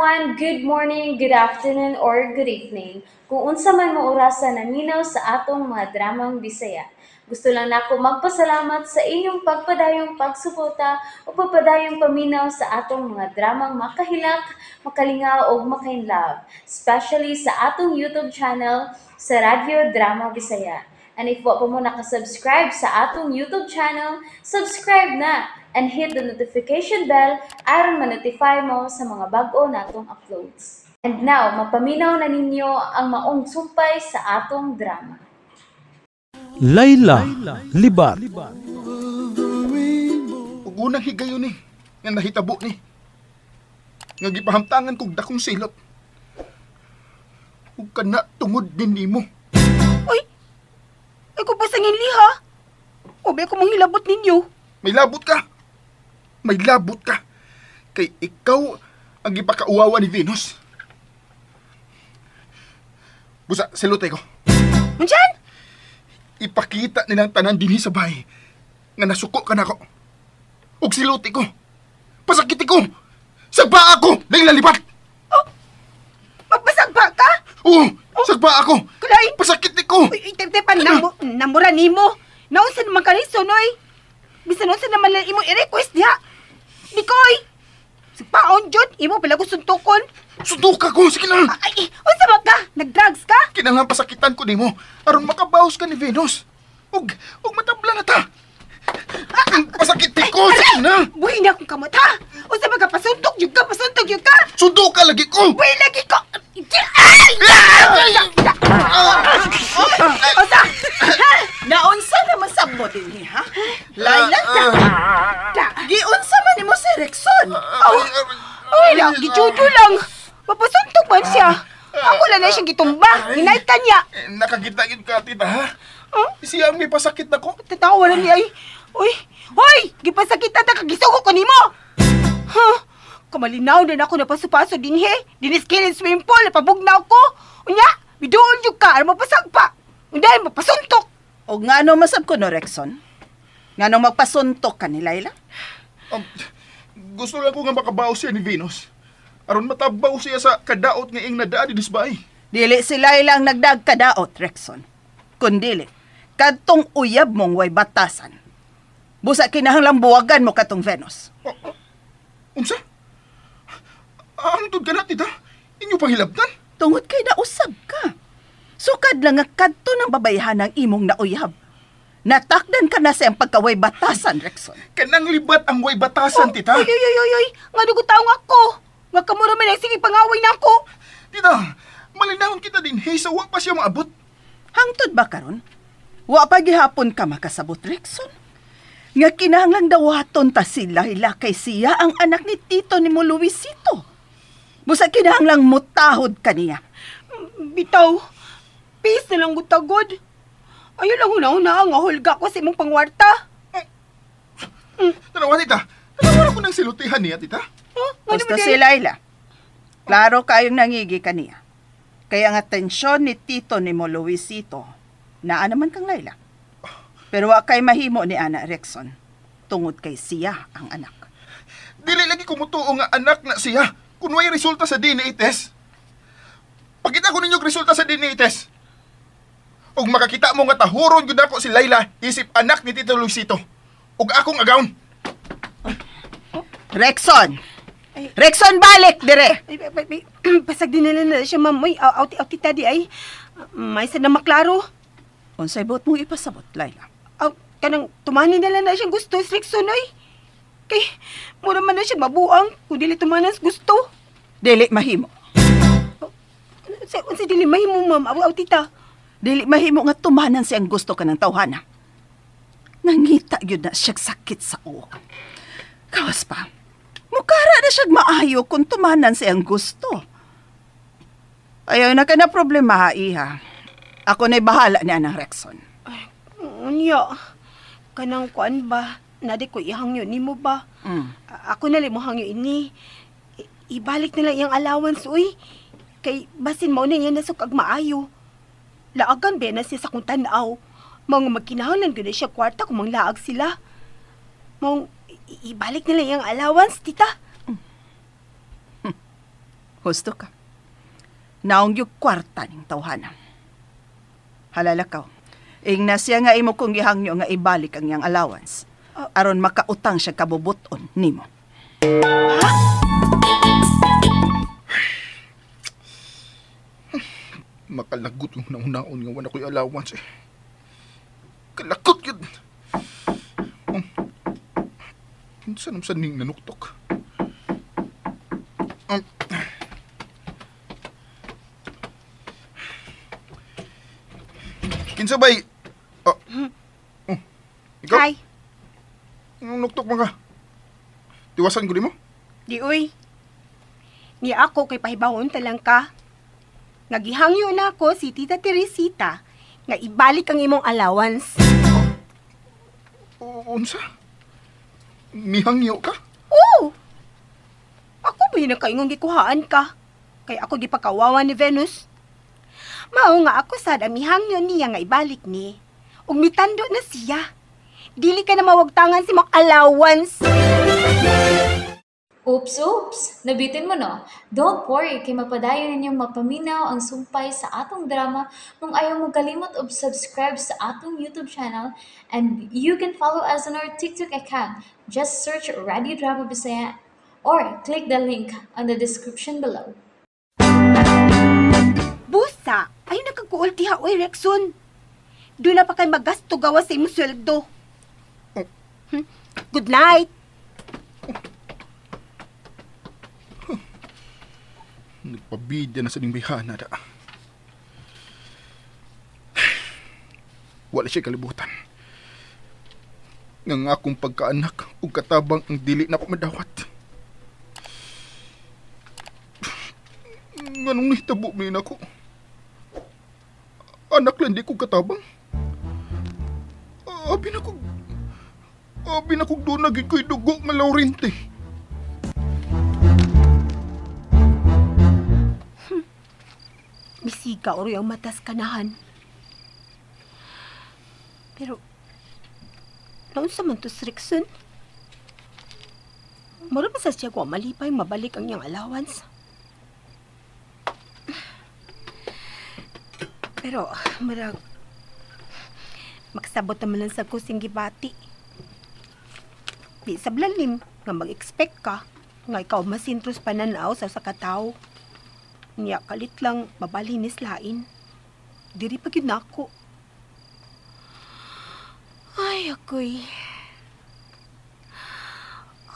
Everyone! Good morning, good afternoon, or good evening. Kung unsa man mo orasa naminaw sa atong mga dramang Bisaya. Gusto lang nako magpasalamat sa inyong pagpadayong pagsuporta o pagpadayong paminaw sa atong mga dramang makahilak, makalingaw ug makainlove, especially sa atong YouTube channel sa Radyo Drama Bisaya. And if wa pa mo nakasubscribe sa atong YouTube channel, subscribe na and hit the notification bell aron ma-notify mo sa mga bag-o natong uploads. And now, mapaminaw na ninyo ang maong sumpay sa atong drama. Layla Libat. Ug unang higayon ni nga nahitabo ni nga gipahamtangan kog dakong silot. Ug kana tungod din nimo. Uy! Ay ko pa sa liha. Ubi ako mong hilabot ninyo. May labot ka. May labot ka. Kay ikaw ang gipakauwawa ni Venus. Busa, silutay ko. Unsan? Ipakita nilang tanan dinhi sa bahay nga nasuko ka nako. Ug siluti ko. Pasakiti ko. Sagba ako, Layla Libat. Oh, magpasagba ka? Oo, sagba ako. Kalain. Pasakiti ko. Uy, uy, te, pa, namura nimo. Naunsa naman ka ni Sonoy? Bisan unsa naman lang imo i-request diha. Bikoy! Sagpaon jud, imo pala ko suntukon. Suntuka ko, sige na. Ay, unsa ba ka? Nag-drugs ka? Kinahanglan pasakitan ko nimo aron makabawas ka ni Venus. Ug matabla na ta. Pasakiti ko, sige na. Buhi na akong kamot, ha? Unsa ba ka? Pasuntok jud ka, pasuntok jud ka. Suntuka lagi ko. Buhi lagi ko. Ay! Unsa? Naunsa naman sa mo din, ha? Layla, giunsa man nimo si Rexon. Oh, ay lang, gijuju lang. Mapasuntok man siya. Ako lang na siyang gitumba. Hinaytan niya. Nakakita yun ka, tita, ha? Huh? Siya ang may pasakit na ko. Tatawa na niya ay. Uy, hoy! Gipasakitan ta kagisugo ko nimo. Huh? Kamalinaw na ako napasupaso din he. Diniskilin swimming pool, napabugnaw ko. Unya, biduol jud ka, aron mapasagpa. Unday, mapasuntok. O ngano masab ko no, Rexon? Ngano magpasuntok ka ni Layla? Gusto lang ko nga makabaw siya ni Venus. Aron matabaw siya sa kadaot nga iyang nadaan ni Disbay. Dili si Layla ang nagdag kadaot, Rexon. Kundili, kadtong uyab mong way batasan. Busa kinahanglang buwagan mo katong Venus. Unsa? Ang tud ka na, tita? Inyo pang hilabtan? Tungod kay nausab ka. Sukad lang nga kadto ng babayhan ang imong nauyab. Natakdan ka na sa iyang pagkaway batasan, Rexon. Kanang libat ang way batasan, tita. Uy, uy, uy, uy, uy. Nga dugutaong ako. Nga kamura man ang sige pangaway na ako. Tita, malinahon kita din. Hey, sa wa pa siya maabot. Hangtod ba karon? Wa pa gihapon ka makasabot, Rexon. Nga kinahanglang dawaton ta si Layla kay siya ang anak ni tito ni mo Luisito. Busa kinahanglang mutahod kaniya. Bitaw, peace na lang gutagod. Ayaw lang huna-huna ang hulga ko sa imong pangwarta. Tanawa, tita. Tanawa ko ng silutihan niya, tita. Huh? Nga Gusto naman si Layla. Klaro kayong nangigi kaniya. Kaya ang atensyon ni tito ni mo Luisito, naa naman kang Layla. Pero wa kay mahimo ni Ana Rexon, tungod kay siya ang anak. Dili lagi kumutuo nga anak na siya. Kung may resulta sa DNA test. Pakita ko ninyo resulta sa DNA test. Ug makakita mo nga tahuron gyud ako si Layla isip anak ni Tito Luisito. Ug akong agawon. Rexon! Rexon, balik dire! Ay, ay, ay, pasag din na lang na siya, ma'am. Uy, aw, aw, tita di ay. May sa na maklaro. Unsay buot mong ipasabot, Layla? Aw, kanang tumanin na lang na siyang gusto, Rexon, oy. Kay, mura man na siya mabuang kung dili tumanan sa gusto. Dili mahimo. Unsa dili mahimo, ma'am? Aw, aw, tita. Dili mahimo nga tumanan siyang gusto ka ng tawhana. Nangita yun na siyang sakit sa uok. Kawas pa, mukara na siyang maayo kung tumanan siyang gusto. Ayaw na ka na problema, iha. Ako na'y bahala ni Anang Rexon. Unya, kanang kuan ba? Nadi ko ihangyo nimo ba? Ako na lang mo hangyo ini. Ibalik na lang iyang allowance, uy. Kay basin mo na niya nasukag maayo. Laagan ba na siya sa kung tanaw. Mga magkinahanglan gud na siya kwarta kung manglaag sila. Mong ibalik na lang iyang allowance, tita. Husto ka. Naong yung kwarta ning tawhana. Halala ka. Ing na siya nga imo kong gihangyo nga ibalik ang iyang allowance. Aron makautang siya kabubuton nimo. Ha? Makalagot yung naunaon nga wala ko'y allowance eh. Kalakot yun! Saan sa ning nanuktok? Kinsa ba'y... Ikaw? Hi. Nuktok man ka. Tiwasan ko di mo? Di uy. Ni ako kay pahibawon talang ka. Nagihangyo na ako si Tita Teresita nga ibalik ang imong allowance. Unsa? Mihangyo ka? Oo. Ako ba yun ang kaingong gikuhaan ka? Kaya ako gipakawawa ni Venus. Mao nga ako sad ang mihangyo niya nga ibalik ni. Ug mitando na siya. Dili ka na mawagtangan si mong allowance. Oops, oops! Nabitin mo, no? Don't worry, kay mapadayon ninyong mapaminaw ang sumpay sa atong drama kung ayaw mo kalimot og subscribe sa atong YouTube channel, and you can follow us on our TikTok account. Just search Radio Drama Bisaya or click the link on the description below. Busa, ay nagkaguol diha, oy, Rexon. Doon na pa kay magasto gawa sa imong sweldo. Good night! Nagpabida na sa ning bihana da. Wala siya kalibutan. Nga nga akong pagkaanak ug katabang ang dili na ko madawat. Nganong nahitabo man ako? Anak lang di ko katabang. Abi na kog doon naging ko'y dugo nga Laurente. Misiga oroy ang matas kanahan. Pero, naunsa man to si Rexon? Mura ba sa siya ko malipay mabalik ang iyang allowance? Pero, marag, magsabot naman lang sa kusing gibati. Di sa blalim nga mag-expect ka nga ikaw masintros pananaw sa katao. Niya kalit lang mabalinis lain. Diri pa gyud nako. Ay, ako'y...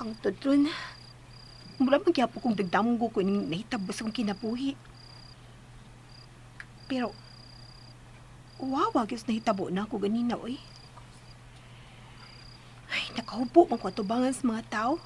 Ang tudron, mura magyapon kong dagdamgo ko ning nahitabo sa kong kinabuhi. Pero, wawa gyud nahitabo na ako ganina, oy. Ay, nakahubo man ko atubangan sa mga tao.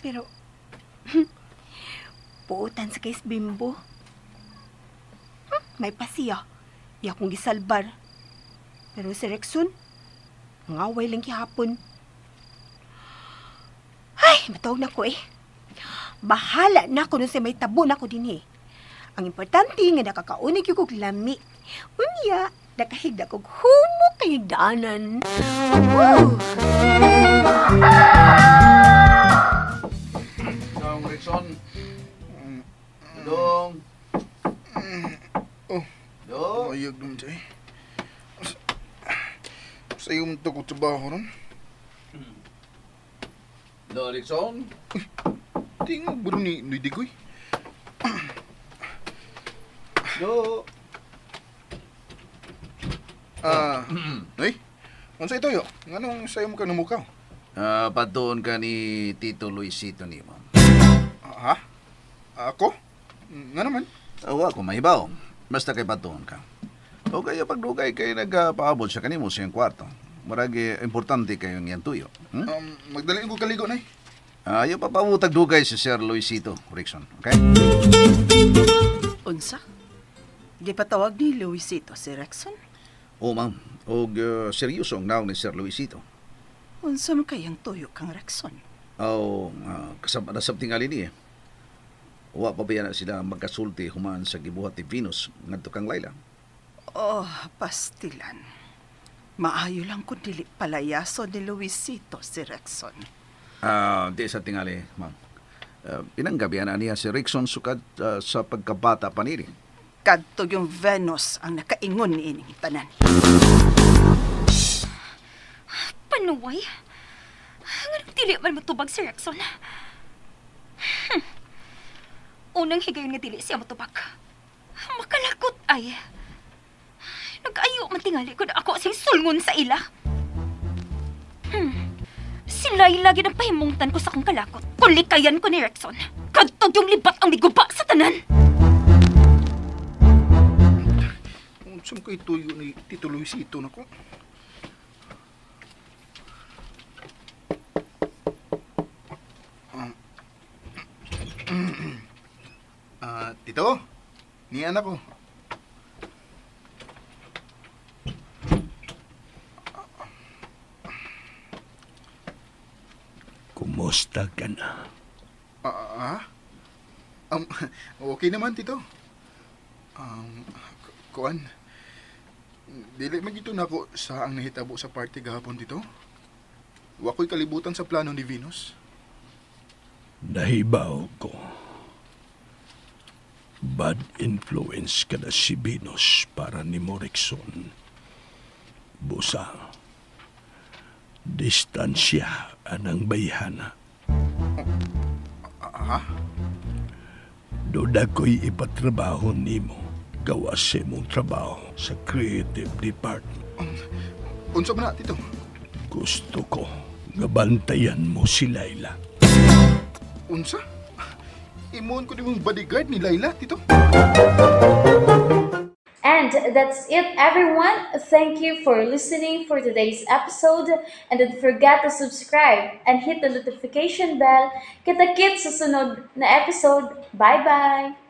Pero, puutan sa kay Bimbo. May pasiya. Iya akong gisalbar. Pero si Rexon, ngaway lang gihapon. Ay, matawag na ko eh. Bahala na ko nun sa may tabo na ko din eh. Ang importante nga nakakaunig yung kog lami. Unya, nakahigda kog humo kayong daanan. Woo! Dong, Rexon. Dong. Oh. Dong. Ayag naman siya eh. Sa iyong ito ko trabaho ron. Dong, Rexon. Tingog ba ni Digoy? Do. Ay, ano sa ito yo? Anong sa'yo mo ka numukaw? Patuon ka ni Tito Luisito ni mo. Ha? Ako? Nga naman? Awa ko mahibaw. Basta kay patuon ka. O kaya pagdugay kay nagpaabot siya kanimo sa iyang kwarto. Marag importante kayo ngiyang tuyo. Magdali ko kaligo na eh. Ayaw papabutag dugay si Sir Luisito, Rickson. Okay? Unsa? Gipatawag ni Luisito si Rexon? Oo, ma'am. Og seryoso ang naong ni Sir Luisito. Unsa man kayang tuyo kang Rexon? Oo, kasama na sa tingali niya. Wa pa ba na sila magkasulti human sa gibuhat ni Venus ngadto kang Laila? Oh, pastilan. Maayo lang kung dili palayaso ni Luisito si Rexon. Di sa tingali, ma'am. Pinanggabian na niya si Rickson sukad sa pagkabata pa nini. Kadto yung Venus ang nakaingon ni ining tanan. Panuway? Nganong dili man motubag si Rexon? Unang higayon nga dili siya motubag. Makalagot ay. Nag-ayo man tingali ko na ako sing sulngon sa ila. Si Laila gid ang pahimungtan ko sa akong kalakot. Kung likayan ko ni Rexon, kadtog yung libat ang miguba sa tanan. Unsa man kay tuyo ni Tito Luisito nako? Tito, ni anak ko. Kumusta ka na? Okay naman, Tito. Kuan, dili man gito nako sa ang nahitabo sa party gahapon, Tito. Wa ko'y kalibutan sa plano ni Venus. Nahibaw ko. Bad influence ka na si Venus para ni Morrison. Busa, distansya anang bayhana. Ha? Duda ko'y ipatrabaho nimo. Gawa sa imong trabaho sa creative department. Unsa man na, Tito? Gusto ko nga bantayan mo si Laila. Unsa? Imuon ko nimong bodyguard ni Laila, Tito. And that's it, everyone. Thank you for listening for today's episode. And don't forget to subscribe and hit the notification bell. Kita-kits sa sunod na episode. Bye-bye!